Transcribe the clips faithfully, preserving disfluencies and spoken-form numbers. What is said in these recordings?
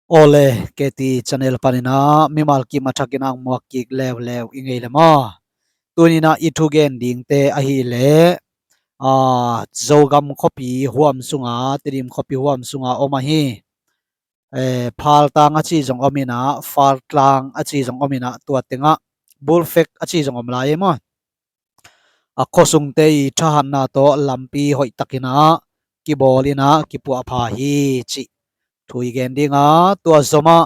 Awle, K T channel panin ah mimal kim a thakin ang muak kik leuleu i ngei le maw. Tuni-in ah i thugen dingte ahih leh, aa, Zogam khuapi huam sunga, Tedim khuapi huam sunga om ahi. Eh, Phaltang a ci zong om in ah, Phaltang a ci zong om in ah, tua tengah Bulfek a ci zong om lai e maw. A khuasungte i thahatna tawh lampi hoihtakin ah kibawl in ah kipuahpha hi cih thu i gen ding a, tua zomah,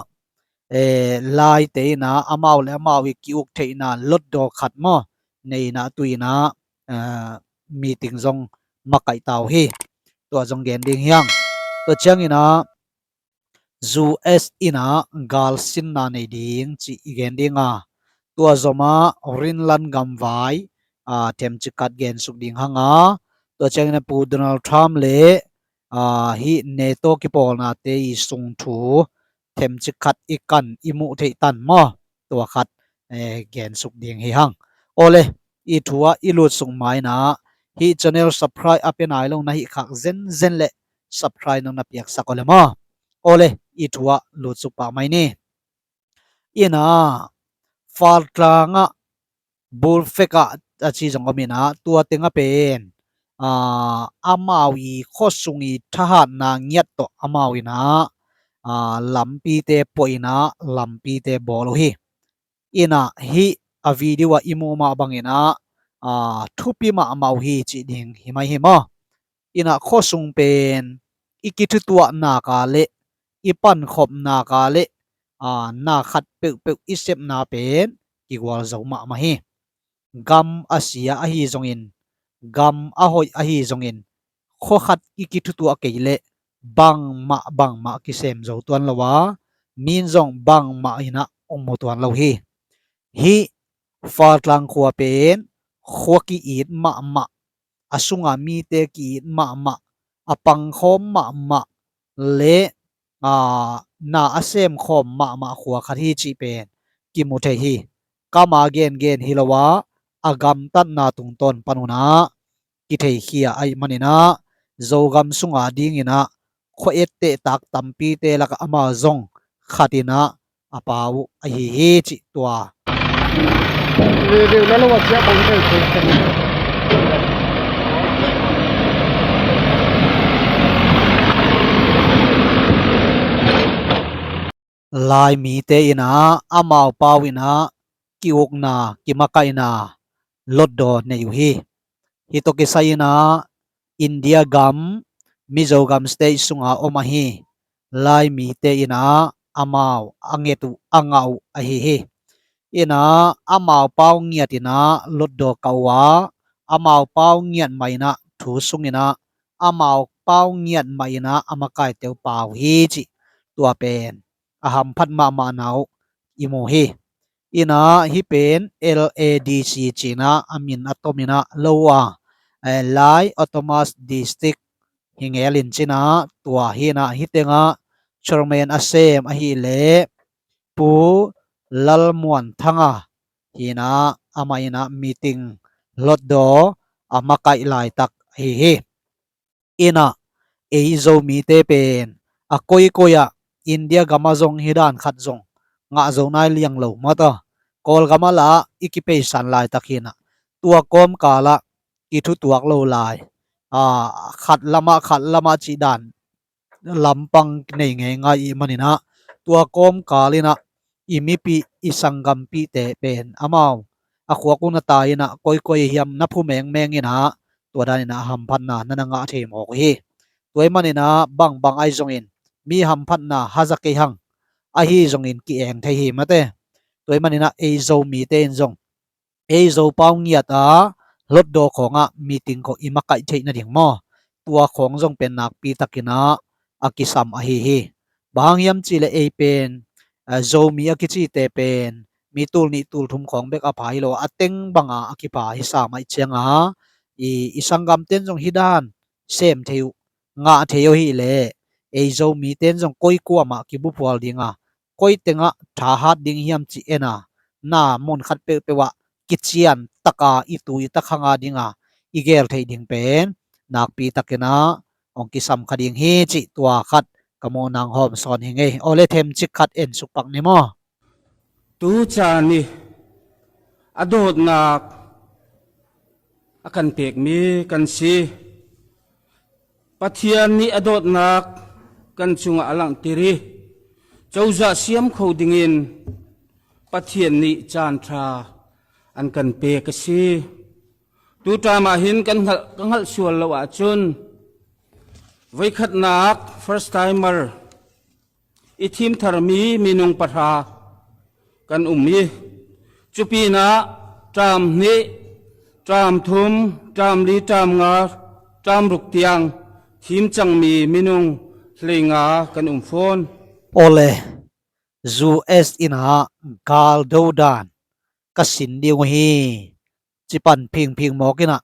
eh, Laite in ah amau le amau i ki-uk theihna lotdaw khat maw, nei in ah tu-in ah, eh, meeting zong makaih ta uh hi. Tua zong gen ding hi hang. Tua ciangin ah U S in ah galsinna nei ding cih i gen ding a, tua zomah Greenland gamvai, aa, themcik khat gensuk ding hang a, tua ciangin ah Pu Donald Trump le, aa, hih NATO kipawlnate i sung thu themcik khat i kan i muh theih tan maw, tua khat, eh, gensuk ding hi hang. Awle, i thu ah i lutsuk ma-in ah, hih channel subscribe a pia nai lo na hih khak zenzen le subscribe nong na piaksak awle maw. Awle, i thu ah lutsuk pah mai ni. In ah, Phaltang ah, Bulfek ah a ci zong om in ah, tua tengah pen, aa, amau i khuasung i thahatna ngiat tawh amau in ah, aa, lampite puah in ah, lampite bawl uh hi. In ah hih a video ah i muh mah bangin ah, aa, thupi mahmah uh hi cih ding hi mai hi maw. In ah khuasung pen i kithutuah nak a le i pankhop nak a le, aa, na khat peuhpeuh i sepna pen kigualzo mahmah hi. Gam a sia ahi zongin, gam a hoih ahi zongin, khua khat i kithutuah kei leh bangmah bangmah kisem zo tuan lo a, mi in zong bangmah in ah ong mu tuan lo hi. Hih Phaltang khua pen khua ki-it mahmah, a sunga mite ki-it mahmah, a pangkhawm mahmah le, aa, na a semkhawm mahmah khua khat hi cih pen kimu thei hi. Kam a gengen hi lo a, a gamtatna tungtawn pan un ah kitheikhia ahih manin ah, Zogam sunga dingin ah khua ettehtak tampite lakah amah zong khat in ah a pau ahi hi cih tua. Lai mite in ah amau pau in ah ki-ukna, kimakaihna lotdaw nei uh hi. Hih tawh kisai in ah India gam, Mizo gam state sunga om ahi Lai mite in ah amau a nget uh, a ngah uh ahi hi. In ah amau pau ngiat in ah lotdaw kah uh a, amau pau ngiat mah in ah thu sung in ah, amau pau ngiat mah in ah a makaite uh pau hi cih tua pen a hamphat mahmahna uh i mu hi. In ah hih pen L A D C ci-in ah a min a tom in ah lo uh a, eh, Lai Autonomous District hi ngel in ci-in ah, tua hi in ah hih tengah chairman a sem ahih leh Pu Lalmuanthanga hi in ah, amah in ah meeting lotdaw a makaih laitak ahi hi. In ah ei Zomite pen a koikoi ah, India gam ah zong hih dan khat zong ngah zo nai liang lo maw taw. Kawlgam ah lah i kipeisan laitak hi in ah, tua kawmkal ah kithutuak lo lai, aa, khat lamah khat lamah cih dan lampang nei ngeingai ahih manin ah, tua kawmkal in ah i mipih, i sanggampihte pen amau a khuak uh na tai in ah, koikoi hiam na phu mengmeng in ah, tua dan in ah hamphatna na na ngah thei mawk uh hi. Tua ahih manin ah bangbang ahi zongin mi hamphatna haza kei hang, ahi zongin ki-eng thei hi mate. Tua ahih manin ah ei Zomite in zong ei Zo pau ngiat a lotdaw khawngah meeting khawng i makaih theih nading maw, tua khawng zong pen nakpi takin ah a kisam ahi hi. Bang hang hiam cih leh ei pen, eh, Zomi a kicite pen mi tul nih tul thum khawng bek a pha hi lo a, a teng banga a kipha hi sam ahih ciangin ah, i, i sanggamte in zong hih dan sem thei uh, ngah thei uh ahih leh ei Zomite in zong koi kuamah kibuphual ding a, koi tengah thahat ding hiam cih en a, na mun khat peuhpeuh ah kician taka i tu i ta khang a ding a i gel theih ding pen nakpi takin ah hong kisam kha ding hi cih tua khat ka muh nang hawm sawn hi ngei. Awle, themcik khat en suk pak ni maw? Tu caan ih a dawtnak a kan pekmi kan si. Pathian nih a dawtnak kan cungah a langhter ih cozah siam kho dingin Pathian nih caan ṭha an kan pek a si. Tu ṭam ah hin kan hngalh, ka hngalh sual lo ahcun voikhatnak first timer i thimtharmi minung pahra kan um ih, cu pinah ṭam hnih, ṭam thum, ṭam li, ṭam nga, ṭam ruk tiang thim cangmi minung hleinga kan um fawn. Awle, U S in ah galdo dan ka sin ding uh hi, ci pan phingphing mawk in ah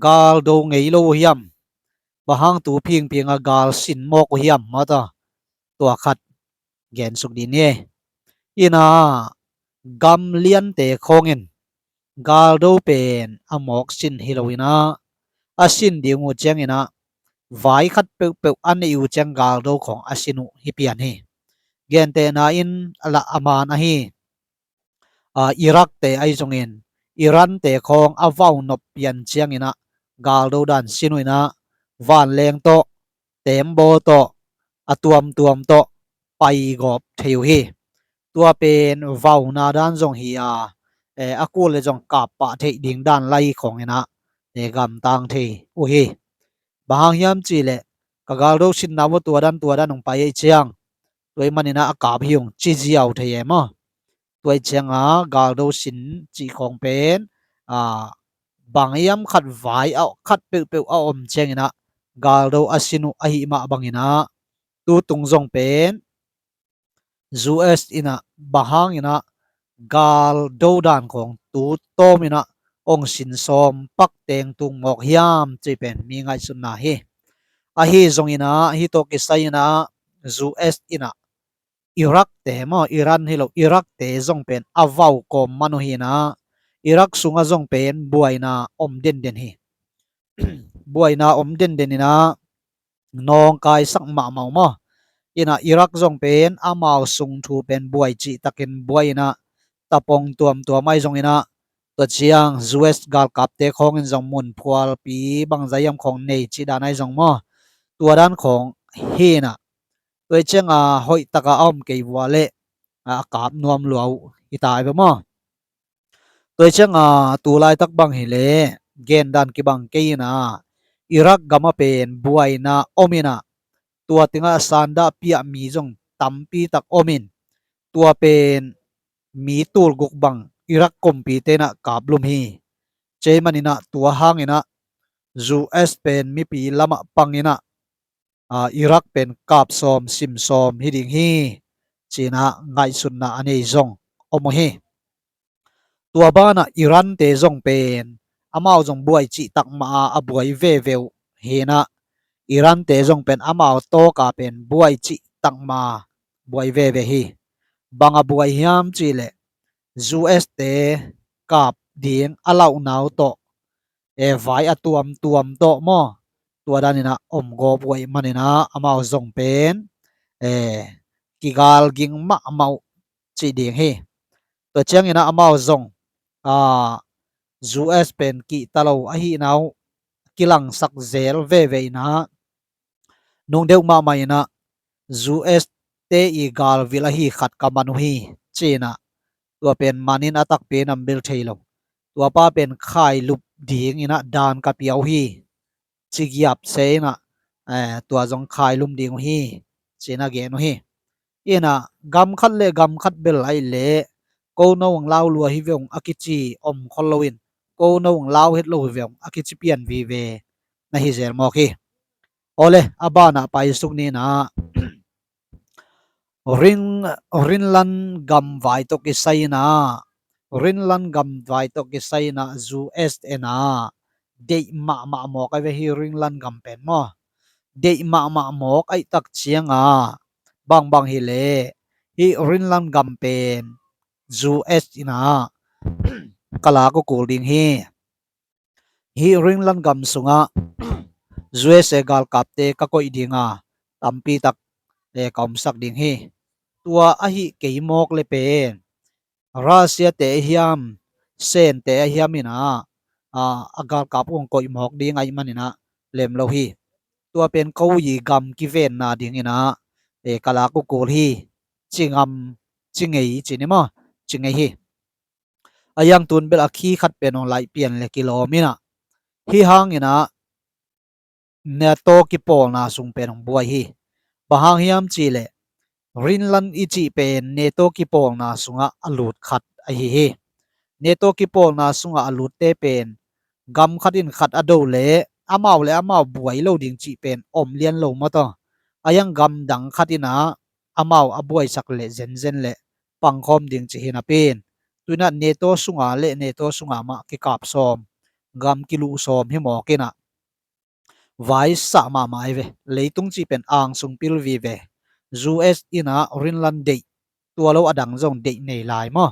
galdo ngei lo uh hiam? Bang hang tu phingphing ah gal sin mawk uh hiam? Mata tua khat gen suk dih ni. Ina, gam liante khawngin galdo pen a mawk sin hi lo ina, a sin ding uh ciangin ah vai khat peuhpeuh a neih uh ciang galdo khawng a sin uh hi pian hi. Gentehna in a lah a man ahi, aa, Iraq te ahi zongin Iran te khawng a vau nop pian ciangin ah galdo dan sin uh ina, vanleng tawh, tembaw tawh, a tuamtuam tawh pai gawp thei uh hi. Tua pen vauna dan zong hi a, eh, a kul le zong kap pah theih ding dan lai khawng in ah, eh, gamtang thei uh hi. Bang hang hiam cih leh ka galdo sinna uh tua dan tua dan hong pai ahih ciang, tua ih manin ah a kap hi ung ci ziau thei e maw? Tua ih ciangah galdo sin cih khawng pen, aa, bang hiam khat vai a khat peuhpeuh a om ciangin ah galdo a sin uh ahih mah bangin ah, tu tung zong pen U S in ah bang hangin ah galdo dan khawng tu tawm in ah hong sin sawm pak teng tung mawk hiam cih pen mi ngaihsutna hi. Ahi zongin ah hih tawh kisai in ah U S in ah Iraq te maw, Iran hi lo, Iraq te zong pen a vau kawm man uh hi ina, Iraq sungah zong pen buaina om denden hi. Buaina om denden ina, nawngkaisak mahmah uh maw? Ina, Iraq zong pen amau sung thu pen buai cih takin buai ina, tapong tuamtuam ahi zong ina, tua ciang U S galkapte khawngin zong mun phualpi bangzah hiam khawng nei cih dan ahi zong maw? Tua dan khawng hi ina, tua ih ciangah hoih takah a om kei vua leh a kap nuam lua uh hi ta ai ve maw? Tua ih ciangah tu laitak bang hileh gen dan kibang kei ina, Iraq gamah pen buaina om ina, tua tengah sandah piahmi zong tampi tak om in, tua pen mi tulguk bang Iraq kumpite in ah kaplum hi. Cei man in ah tua hang in ah U S pen mipi lamah pang in ah, aa, Iraq pen kap sawm, sim sawm hi ding hi, ci-in ah ngaihsutna a nei zong om uh hi. Tua banah Iran te zong pen amau zong buai cih takmah a, a buai veve uh hi ina, Iran te zong pen amau tawka pen buai cih takmah a buai veve hi. Bang a buai hiam cih leh U S te kap ding a lauhna uh tawh, e, vai a tuamtuam tawh maw, tua dan in ah om gawp uh ahih man in ah amau zong pen, e, kigal ging mahmah uh cih ding hi. Tua ciangin ah amau zong, aa, U S pen kihta lo ahihna uh kilangsak zel veve in ah, nung deuh mahmah in ah U S te ih galvil ahi khat ka man uh hi, ci-in ah tua pen man in a takpi in a bel thei lo. Tua pa pen khailup ding in ah dan ka pia uh hi, ci giap se in ah, eh, tua zong khailum ding uh hi, ci-in a gen uh hi. Ina, gam khat le gam khat bel ahih leh ko no hong lau lua hi ve ung a kici om khol loin, ko no hong lau het lo hi ve ung a kici pian vive na hi zel mawk hi. Awle, a banah pai suk ni ina, Rin, Rinlan gam vai tawh kisai ina, Rinlan gam vai tawh kisai ina U S in ah deih mahmah mawk ai ve hi, Rinlan gam pen maw. Deih mahmah mawk ahih tak ciangah bangbang hileh hih Rinlan gam pen U S in ah ka lak uh kul ding hi. Hih Rinlan gam sungah U S galkapte ka koih ding a, tampi tak, eh, ka omsak ding hi. Tua ahi kei mawk le pen Russia te ahiam, Sen te ahiam ina, ah, a galkap ung koih mawk ding ahi manina lem lo hi. Tua pen ko i gam kivenna dingina, eh, ka lak uh kul hi. Ci ngam, ci ngei, ci ni maw, ci ngei hi. A yang tun bel a khi khat pen ong laih pian le kilawm ina. Hi hangina NATO kipawlna sung pen ong buai hi. Bang hang hiam ci le Greenland i cih pen NATO kipawlna sungah a lut khat ahi hi. NATO kipawlna sungah a lutte pen gam khat in khat a do le amau le amau buai lo ding cih pen om lian lo maw taw. A yang gam dang khat ina amau a buaisak le zenzen le pangkhawm ding ci hi napi in. Tuina NATO sunga le NATO sunga mah kikap sawm, gam kiluh sawm hi mawk ina. Vai sah mahmah ai ve. Leitung cih pen ang sung pil vive. US ina Greenland deih, tua lo a dang zong deih nei lai maw.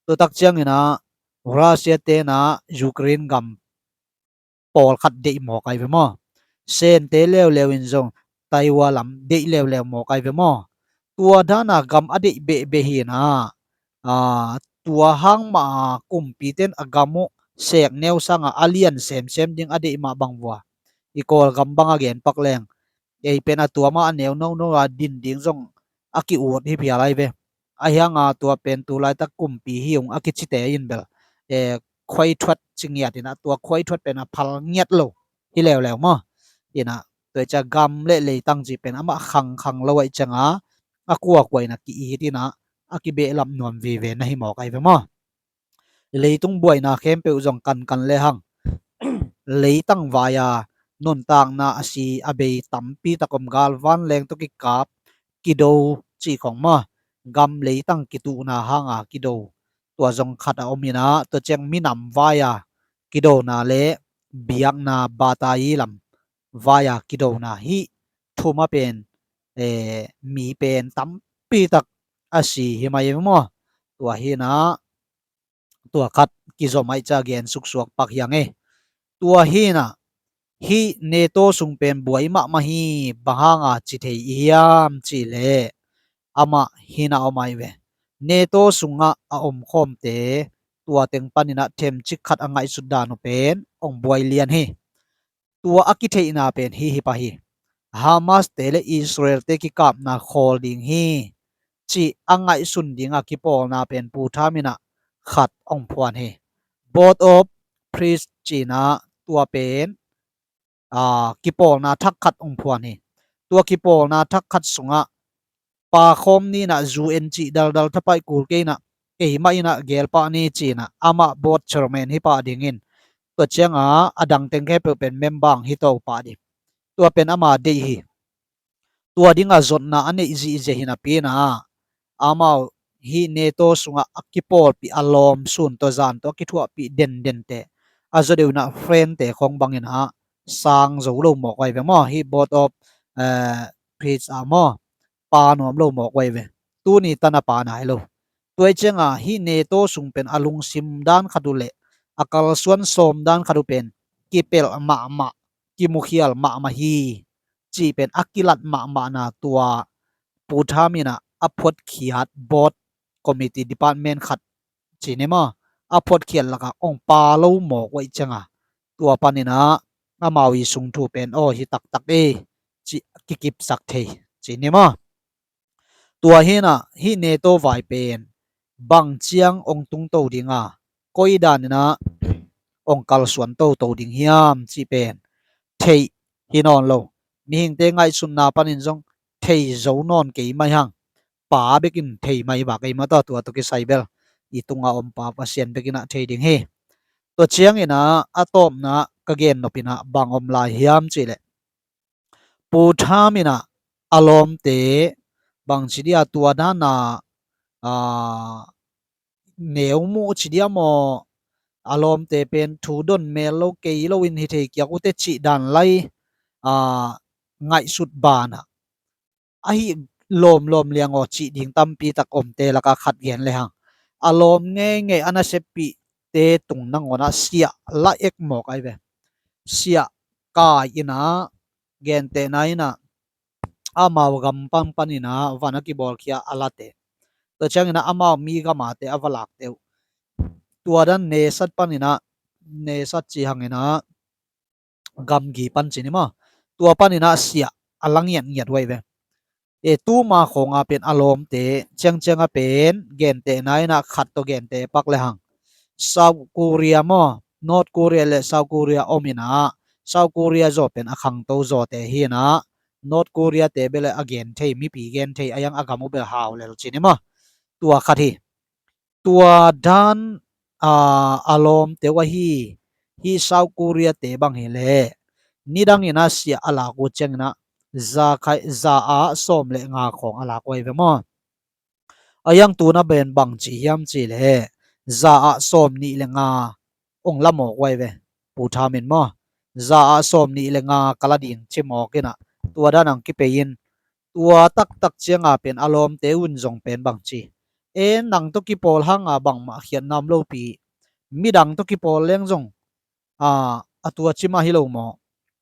Tutak ciangina Russia tena Ukraine gam pawlkhat deih mawk ai ve maw. Sente leuleu in zong Taiwan lam deih leuleu mawk ai ve maw. Tua dana gam a deih behbeh hina, ah, tua hang mah a kumpiten a gam uh sek neu sanga a lian semsem ding a deih mah bang vua. I Kawlgam bang a gen pak leng ei pen a tua mah a neu nono a din ding zong a ki-ut hi phial ai ve. A hianga tua pen tu laitak kumpi hi ung a kicite in bel, eh, khuaithuat ci ngiat ina tua khuaithuat pen a phal ngiat lo hi leuleu maw. Ina tua i cia gam le leitang ci pen amah khangkhang lo aih cianga a kuakua ina ki-it ina a kibehlap nuam vive na hi mawk ai ve maw. Leitung buaina khempeuh zong kankan le hang leitang vai-a nuntakna a si a bei tampi tak om galvan leng tawh kikap kido cih khong maw. Gam leitang kituhna hanga kido tua zong khat a om ina tua ciang minam vai-a kidona le biakna bata i lam vai-a kidona hi thuma pen, eh, mi pen tampi tak a si hi mai maw. Tua hina tua khat kizom aih ca gen suksuak pak hiang e. Tua hina hi NATO sung pen buai mahmah hi bang hanga ci thei i hiam ci le amah hina om ai ve. NATO sungah a omkhawmte tua teng panina themcik khat a ngaihsut dan uh pen ong buai lian hi. Tua a kitheihna pen hi hi pah hi. Hamas te le Israel te kikapna khawl ding hi cih a ngaihsun dinga kipawlna pen Pu Trump ina khat ong phuan hi. Board of Peace cina tua pen, aa, kipawlna thak khat ong phuan hi. Tua kipawlna thak khat sungah pakhawm nina U N cih daldal thapaih kul kei ina keimah ina gelpah ni cina amah board chairman hi pah dingin tua cianga a dang teng khempeuh pen member hi to pah ding. Tua pen ama deih hi. Tua dinga zotna a neih zihziah hi napi ina amau hi NATO sungah a kipawlpih a lawm sun tawh zan tawh a kithuahpih dendente a zaw deuh ina friend te khong bangina sang zo lo mawk ai ve maw. Hi board of, eh, peace ah maw pa nuam lo mawk ai ve. Tuni tana pa nai lo. Tua i cianga hi NATO sung pen a lungsim dan khat uh le a kalsuan sawm dan khat uh pen kipelh mahmah, kimukhial mahmah hi cih pen a kilat mahmahna tua Pu Trump ina a phuatkhiat board committee department khat ci ni maw a phuatkhiat laka ong pa lo mawk uh aih cianga tua panina amau i sung thu pen aw hi taktak e cih kikipsak thei ci ni maw. Tua hina hi NATO vai pen bang ciang ong tungto dinga koi danina ong kalsuan toto ding hiam cih pen theih hi nawn lo. Mihingte ngaihsutna panin zong thei zo nawn kei mai hang. Pa bekin thei mai bak ei mata tua tawh kisai bel i tunga om pa Pasian bekina thei ding hi. Tua ciangina a tawpna ka gen nopina bang om lai hiam cih leh Pu Trump ina a lawmte bangci dia tua dana, aa, neu muh ci dia maw a lawmte pen thu don mel lo kei lo in hi thei kiak ute cih dan lai, aa, ngaihsut bana ahi lawmlawm liang aw cih ding tampi tak omte laka khat gen le hang a lawm ngeingei a naseppihte tung nangawna siah la ek mawk ai ve. Siah kai ina gentehna ina amau gam pan panin ah van a kibawlkhia a late, tua ciangin ah amau mi gamate a va lakte uh. Tua dan Nesat panin ah, Nesat ci hangin ah gamgi pan ci ni maw, tua panin ah siah a la ngiatngiat uh ahi ve. E, tuma khawng a pen a lawmte ciangciang a pen gentehna in ah khat tawh gente pak le hang, South Korea maw, North Korea le South Korea om in ah, South Korea zaw pen a khangto zawte hi in ah, North Korea te bel a gen thei, mipi gen thei, a yang a gam uh bel hau lel ci ni maw. Tua khat hi. Tua dan a lawmte uh ahi hi South Korea te bang hi leh, nidang in ah siah a lak uh ciangin ah za khai, za ah sawm le nga khawng a lak uh ahi ve maw. A yang tun a pen bang ci hiam ci leh, za ah sawm nih le nga ong la mawk uh ahi ve. Pu Tham in maw, za ah sawm nih le nga ka la ding ci mawk in ah, tua dan ang kipei in, tua taktak ciang a pen a lawmte un zong pen bang ci, e, nang tawh kipawl hang a bangmah khiatna om lopi, midang tawh kipawl leng zong a, a tua ci mah hi lo maw,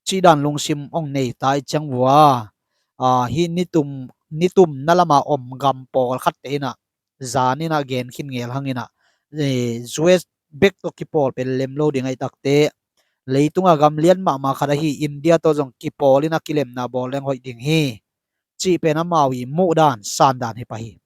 cih dan lungsim ong nei ta i ciang vua, a, hih nitum, nitumna lam a om gam pawlkhatte in ah, zan in ah gen khin ngel hang in ah, e, U S bek tawh kipawl pen lem lo ding ahih takte, leitung a gam lian mahmah khat ahi India tawh zong kipawl in ah kilemna bawl leng hoih ding hi, cih pen amau i muh dan, san dan hi pah hi.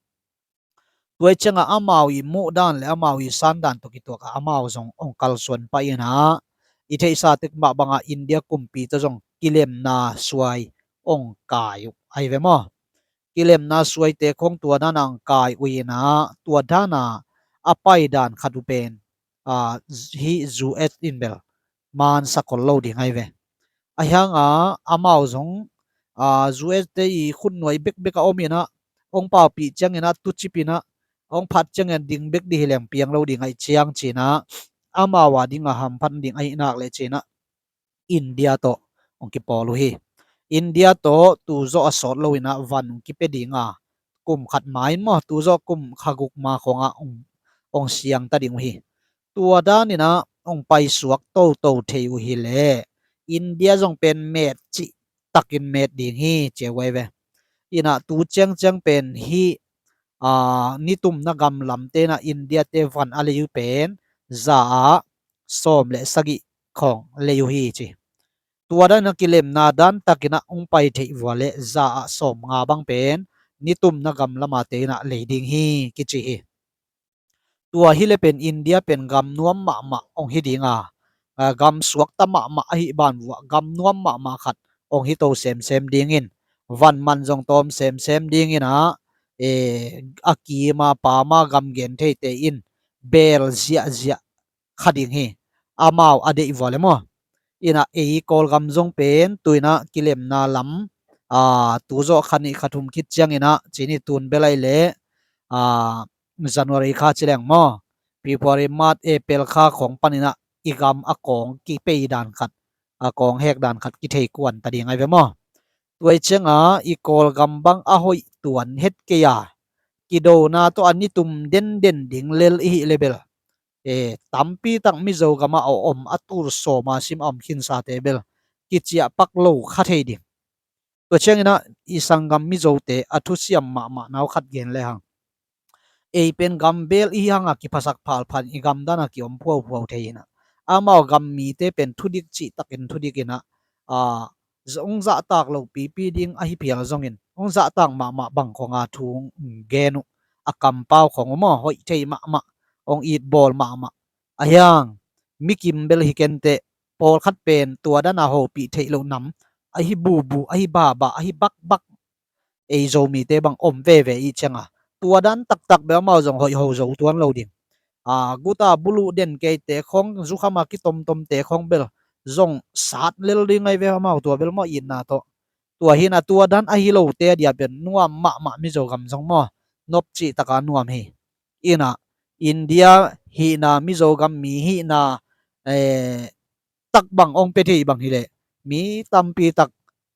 Tua i ciang a amau i muh dan le amau i san dan tawh kituak a amau zong ong kalsuan pah in ah, i theihsa tek mah bang a India kumpi tawh zong kilemna suai ong kai uh ahi ve maw. Kilemna suaite khawng tua dan a ong kai uh in ah, tua dan a a pai dan khat uh pen, a, hih U S in bel mansak khol lo ding ahi ve. A hiang a amau zong, a, U S te i khutnuai bekbek a om in ah, ong paupih ciangin ah tucip in ah, ong phat ciangin ding bek dih hi leng piang lo ding ahih ciang ci in ah, amau a ding a hamphat ding ahih nak leh ci in ah, India tawh ong kipawl uh hi. India tawh tu zawh a sawt lo in ah van ong kipia ding a, kum khat ma in maw, tu zawh kum kha guk ma khawng ah ong, ong siang ta ding uh hi. Tua dan in ah ong paisuak toto thei uh hi leh, India zong pen met cih takin met ding hi ci uh ahi ve. In ah tu ciangciang pen hih, a, nitumna gam lamte in ah India te van a lei uh pen za ah sawm le sagih khawng lei uh hi ci. Tua dan a kilemna dan tak in ah ong pai theih vua leh za ah sawm nga bang pen nitumna gam lam a te in ah lei ding hi kici hi. Tua hi leh pen India pen gam nuam mahmah ong hi ding a, a, gam suakta mahmah ahih ban vua gam nuam mahmah khat ong hi to semsem ding in, van man zong tawm semsem ding in ah, e, a kim a pam a gam gen theite in beel ziahziah kha ding hi. Amau a deih vua leh maw. In ah ei Kawlgam zong pen tu in ah kilemna lam, a, tu zawh kha nih kha thum khit ciangin ah, ci ni, tun bel ahih leh, a, January kha ci leng maw, February, March, April kha khawng panin ah i gam a kawng kipei dan khat, a kawng hek dan khat kithei kuan ta ding ahi ve maw. Tua i ciang a i Kawlgam bang a hoih tuan het kei a, kidona tawh a nitum denden ding lel i hih leh bel, e, tampi tak Mizo gam ah a om a tul sawm a sim a om khinsate bel kiciah pak lo kha thei ding. Tua ciangin ah i sanggam Mizote a thusiam mahmah nau khat gen lehang, ei pen gam beel i hih hang a kiphasak phalphal in i gam dan a kiom phuaphuap thei in ah, amau gam mite pen thudik cih takin thudik in ah, a, hong zahtak lo pipi ding ahi phial zongin, hong zahtak mahmah bang khawng a thu gen uh, a kampau khawng uh maw, hoih thei mahmah, hong it bawl mahmah. A hiang, mi kim bel hi kenteh, pawlkhat pen tua dan a hopih theih loh nam, ahi bubu, ahi baba, ahi bakbak, ei Zomite bang om veve i ciang a, tua dan taktak bel amau zong hoih ho zo tuan lo ding. A, guta buluh den keite khawng, zukham a kitomtomte khawng bel zong sat lel ding ahi ve amau, tua bel maw itna tawh. Tua hi in ah tua dan ahi lote a dia pen nuam mahmah Mizo gam zong maw, nop cih tak a nuam hi. In ah India hihna, Mizo gam mi hihna, eh, tak bang hong pia thei bang hi leh mi tampi tak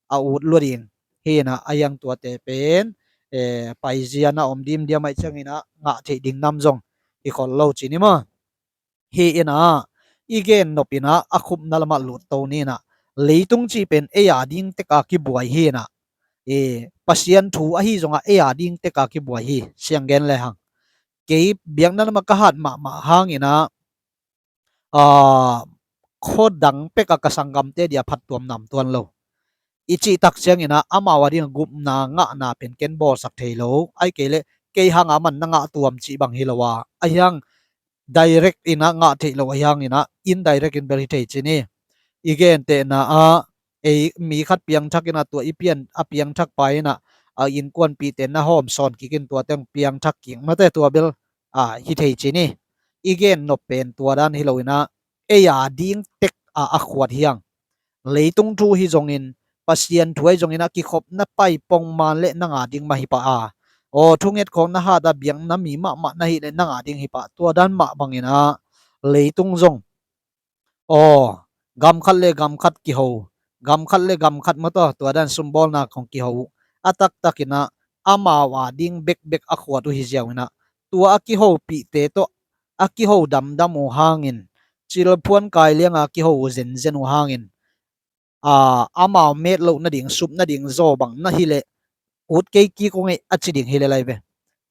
a ut lua ding. Hi in ah a hiang tuate pen, eh, paizia na om dimdiam ahih ciangin ah ngah theih ding nam zong hi khol lo ci ni maw. Hi in ah i gen nop in ah a khupna lam ah lut to ni in ah, leitung cih pen ei a ding tek a kibuai hi in ah, Pasian thu ahi zongah ei a ding tek a kibuai hi, siang gen le hang. Kei biakna lamah ka hat mahmah hangin ah, aa, khuadang pek a ka sanggamte dia phattuam nam tuan lo. I cih tak ciangin ah amau a ding a gupna ngahna pen ken bawlsak thei lo. Ai kei leh kei hanga man na ngah tuam cih bang hi lo a, ahi hang direct in ah ngah theih lo ahi hangin ah indirect in bel hi thei ci ni. I gentehna ah ei mi khat piangthak in ah tua i pian, a piangthak pa in ah a innkuanpihte na hawm sawn kik in tua teng piangthak kik mate tua bel, a, hi thei ci ni. I gen nop pen tua dan hi lo in ah ei a ding tek a a khuat hi hang. Leitung thu hi zongin, Pasian thu ahi zongin ah kikhop na pai pongman leh nang a ding mah hi pah a, aw, thunget khawng na hat a biakna mi mahmah na hih leh nang a ding hi pah. Tua dan mah bangin ah leitung zong, aw, gam khat le gam khat kiho, gam khat le gam khat mataw tua dan sumbawlna khawng kiho uh. A taktakin ah amau a ding bekbek a khuat uh hi ziau in ah tua a kihopihte tawh a kiho damdam uh hangin, cilphuan kai lianga kiho uh zenzen uh hangin, a, amau met loh nading, sup nading zaw bang na hi leh ut kei kik ung ei a ci ding hi lel lai ve.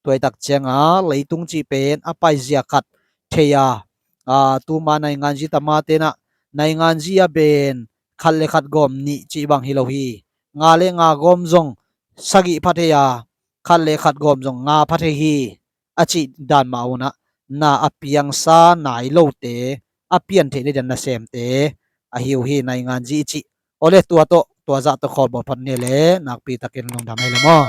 Tua i tak cianga leitung cih pen a paizia khat thei a, a, tuma nainganzi tamate in ah nainganzi a pen khat le khat gawm nih cih bang hi lo hi. Nga le nga gawm zong sagih pha thei a, khat le khat gawm zong nga pha thei hi a cih dan mah un ah na a piangsa nai lote a pian theih nading nasemte ahi uh hi, nainganzi i cih. Awle tua tawh tua zah tawh khawlbawl phot ni le nakpi takin lungdam hi le maw.